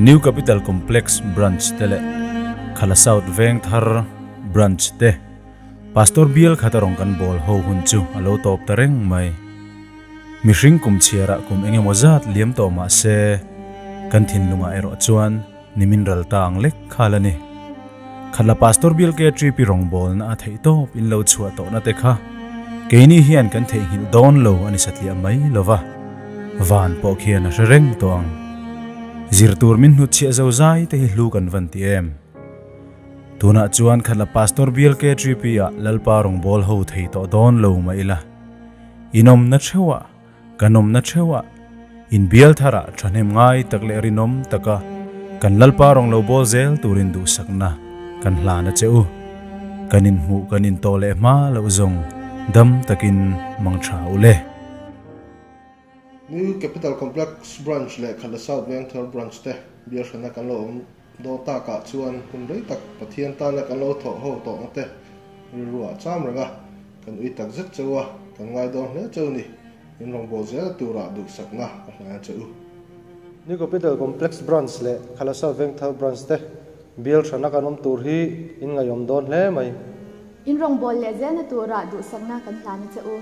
New Capital Complex Branch te leh Khala South Vengthar Branch te Pastor bial khata rawn kan bawl ho hun chu a lo tawp ta reng mai. Mihring kum chhiarah kum eng emaw zat liam tawh mah se, kan thinlungah erawh chuan nimin ral ta ang lek khal a ni. Khatla Pastor bial KTP rawngbawlna a theih tawp in lo chhuah tawhna te kha keini hian kan theihnghilh dawn lo a ni satliah mai lo va, van pawh khian a hre reng tawh ang. Zir tur min hnutchhiah zo zai te hi hlu kan van ti em? Tunah chuan Khatla Pastor bial KTP ah Lalpa rawngbâwl ho thei tawh dawn lo mah ila, inawmna theuhah, kan awmna theuhah, inbial tharah thahnem ngai tak leh rinawm taka kan Lalpa rawn lo bawl zel turin duhsakna kan hlan a che u. Kan inhmuh kan intawh leh hma loh zawng dam takin mang tha u le. New Capital Complex Branch leh Khatla South Vengthar Branch te bial hrana kan lo awm dawn takah chuan hun rei tak Pathian tana kan lo thawh ho tawhna te rilruah a cham reng a. Kan ui tak zet cheu a, kan ngai dawn hle cheu ni. In rawngbâwl zêl tûrah duhsakna ka hlai che u. New Capital Complex Branch leh Khalasa Vengthar Branch te bial hrana kan awm tûr hi in ngaihawm dawn hle mai. In rawngbâwl leh zêlna tûrah duhsakna kan hlân a che u.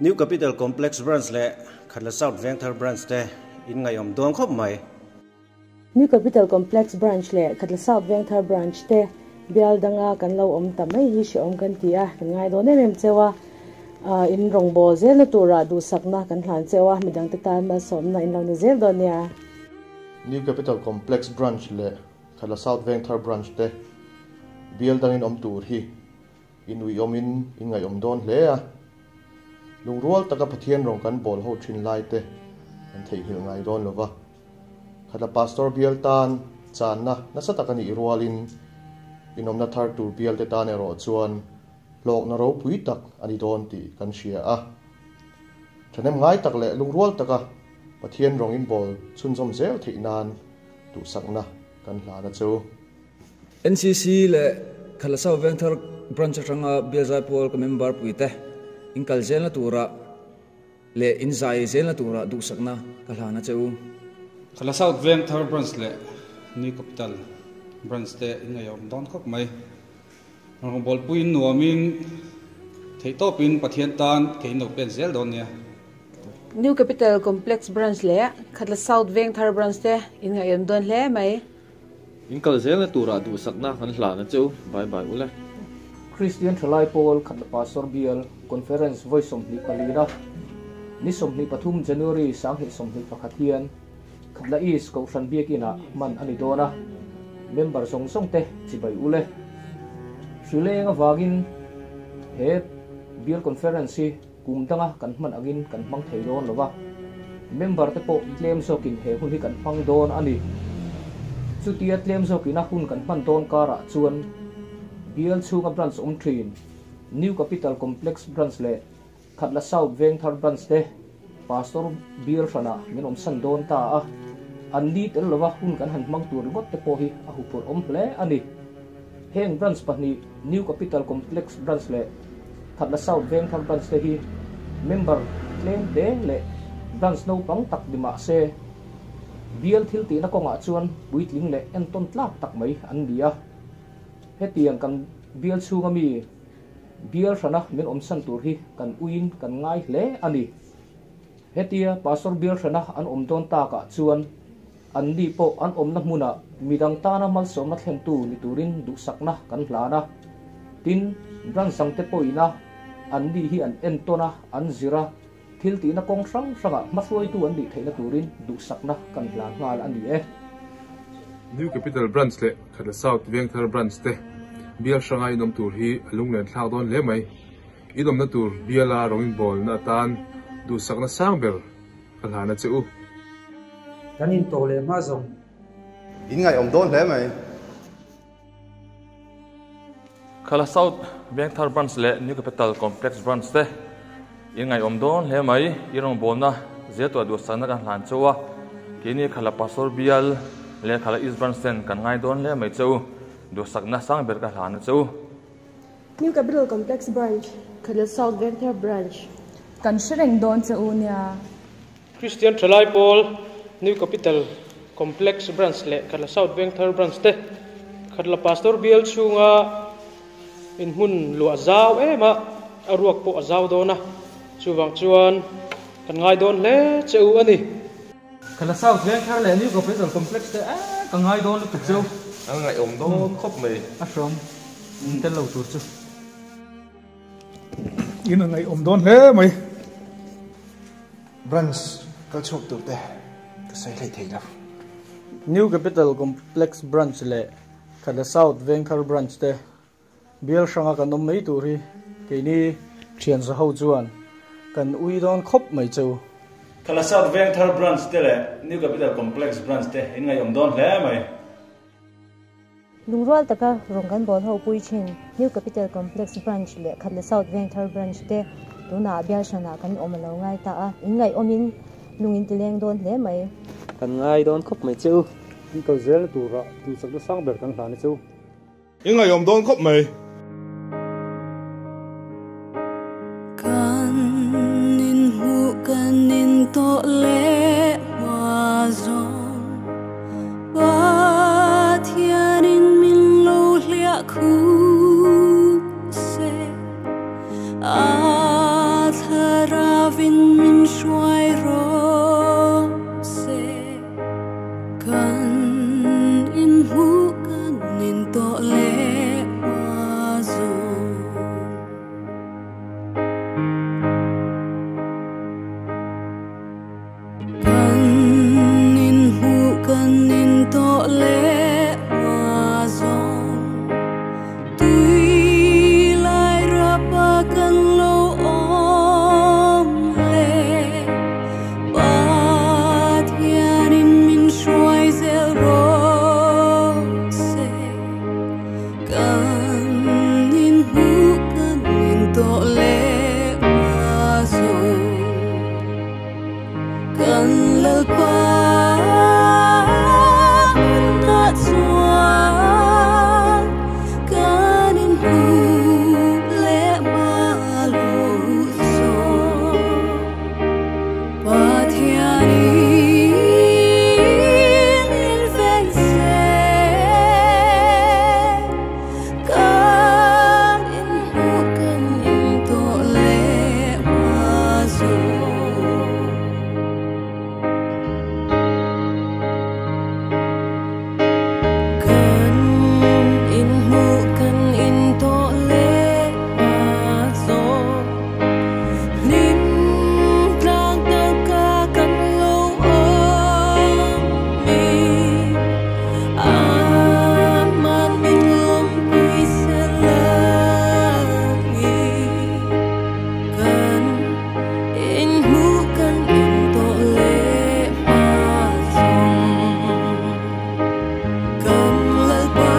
New Capital Complex Branch leh Khatla South Vengthar Branch te in ngaihawm dawn khawp mai. New Capital Complex Branch leh Khatla South Vengthar Branch te bial danga kan lo awm ta mai hi hrehawm kan ti a, kan ngai dawn em em cheu a, in rawngbâwl zelna turah duhsakna kan hlan cheu a, midangte tan malsawmna in lo ni zel dawn nia. New Capital Complex Branch leh Khatla South Vengthar Branch te bial dangin awm tur hi in uiawmin in ngaihawm dawn hle a, lungrual taka Pathian rawng kan bawl ho thin lai te kan theihnghilh ngai dawn lova. Khatla Pastor bial tan channa nasa tak a nih rualin inawmna thar tur bialte tan erawh chuan hlawkna ropui tak a ni dawn tih kan hria a. Thahnem ngai tak leh lungrual taka Pathian rawng inbawl chhunzawm zel theih nan duhsakna kan hlan a chu. NCC leh Khatla South Vengthar Branch atanga Bial Zaipawl ka member puite inkal zelna turah Leh in zai zelna turah duhsakna ka hlan a che u. Khala South Vengthar Branch leh New Capital Branch te in ngaihawm dawn khawp mai. Rawngbawlpuiin nuamin theihtawpin Pathian tan ke in lo pen zel dawn nia. New Capital Complex Branch leh Khatla South Vengthar Branch te in ngaihawm dawn hle mai. In kal zelna turah duhsakna kan hlan a che u. Bye bye ule. Kristian Thalai Pawl Khatla Pastor Bial Conference vawi 24 na ni 23 January 2021 hian Khatla East Kohhran Biakinah hman a ni dawn a, member zawng zawng te chibai ule. Hrileng avangin he Bial Conference hi kum danga kan hman angin kan hmang thei dawn lo va, member te pawh tlem zawkin he hun hi kan hmang dawn a ni. Chutia tlem zawkina hun kan hman dawn karah chuan bial chhunga branch awm thin New Capital Complex Branch leh Khatla South Vengthar Branch te Pastor bial hranah min awmsan dawn ta a, an ni tel lova hun kan han hmang tur ringawt te pawh hi a huphurh awm hle a ni. Heng branch pahnih New Capital Complex Branch leh Khatla South Vengthar Branch te hi member tlem te leh branch naupang tak ni mah se bial thil tihna kawngah chuan puitling leh entawn tlak tak mai an ni a. Hetiang kan bial chhunga mi bial hrana min awmsan tur hi kan uiin kan ngai hle a ni. Hetia Pastor bial hrana an awm dawn takah chuan An ni pawh an awmna hmunah midang tana malsawmna thlentu ni turin duhsakna kan hlan a. Tin, branch dangte pawhina an ni hi an entawn a, an zir a, thil tihna kawng hrang hrangah hmahruaitu an nih theihna turin duhsakna kan hlan nghal a ni e. New Capital Branch leh Khatla South Vengthar Branch te bial hranga inawm tur hi a lunglen thlak dawn hle mai. Inawmna tur biala rawng inbawlna atan duhsakna sang ber Ka hlan a che u. Kan in tawh leh hma zawng. In ngaihawm dawn hle mai. Khala South Vengthar Branch leh New Capital Complex Branch te in ngaihawm dawn hle mai. I rawngbawlna zel tuah duhsakna kan hlan cheu a, keini Khala Pastor Bial leh Khala East Branch ten kan ngai dawn hle mai cheu. Duhsakna sang ber ka hlan a cheu. New Capital Complex Branch. Khatla South Vengthar Branch. Kan hre reng dawn che u nia. Kristian Thalai Pawl, New Capital Complex Branch leh Khatla South Vengthar Branch te Khatla Pastor Bial chhunga inhmun luah zau em a, a ruak pawh a zau dawn a, chuvang chuan kan ngai dawn hle che u a ni. Khatla South Vengthar leh New Capital Complex te ka ngai dawn lutuk cheu. A ngaihawm dawn khawp mai. A hrawm tel lo tur chu. In a ngaihawm dawn hle mai. Branch kal chhuak tur te ka sawi hlei thei lo. New Capital Complex Branch leh Khatla South Vengthar Branch te bial hranga kan awm mai tur hi keini thian za ho chuan kan ui dawn khawp mai cheu. Khatla South Vengthar Branch te leh New Capital Complex Branch te in ngaihawm dawn hle mai. Lungrual taka rawng kan bawl ho pui thin New Capital Complex Branch leh Khatla South Vengthar Branch te tunah bial hranah kan awm a lo ngai ta a, in ngaihawmin lung in ti leng dawn hle mai. Kan ngai dawn khawp mai che u. In kal zel turah duhsakna sang ber kan hlan a che u. In ngaihawm dawn khawp mai. Kan inhmuh kan intawh leh hma zawng Pathianin min lo hliah khup se, a thlaravin min hruai rawh se. Kan inhmuh kan intawh leh hma zawng. Kan inhmuh kan intawh leh hma zawng. Tui lai rapa kan lo awm leh Pathianin min hruai zel rawh se. Kan inhmuh kan intawh leh hma zawng. Kan Lalpa hmunah chuan kan inhmuh leh hma lo zawng. Pathianin min veng se, kan inhmuh kan intawh leh hma zawng. Kan inhmuh kan intawh leh hma zawng. Hlim tlang taka kan lo awm mi. Aman min lawmpui se langi. Kan inhmuh kan intawh leh hma zawng. Kan Lalpa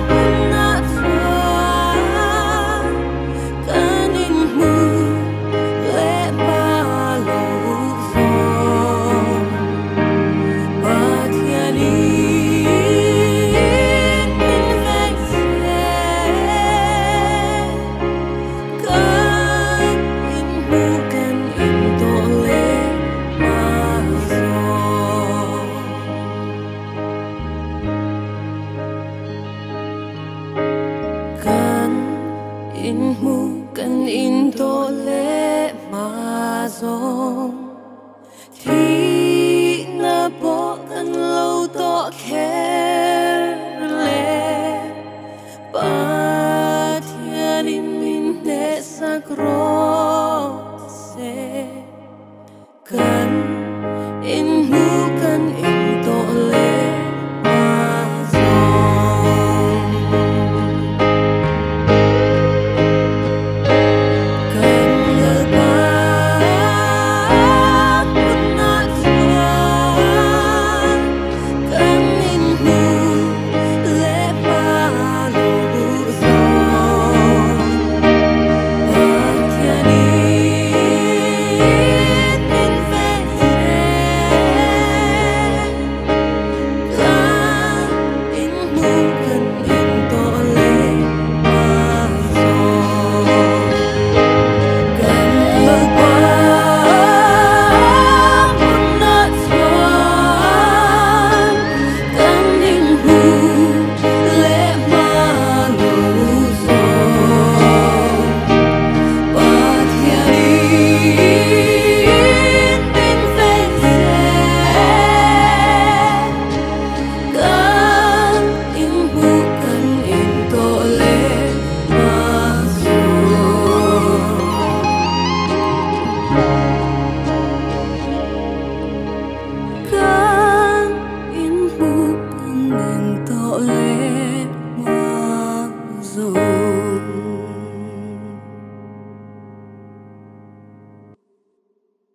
hmunah chuan kan inhmuh leh hma lo zawng. Pathianin min veng se, kan inhmuh kan intawh leh hma zawng. Kan inhmuh kan intawh leh hma zawng. Thihna pawh kan lo tawh kher leh Pathianin min hnehsak rawh.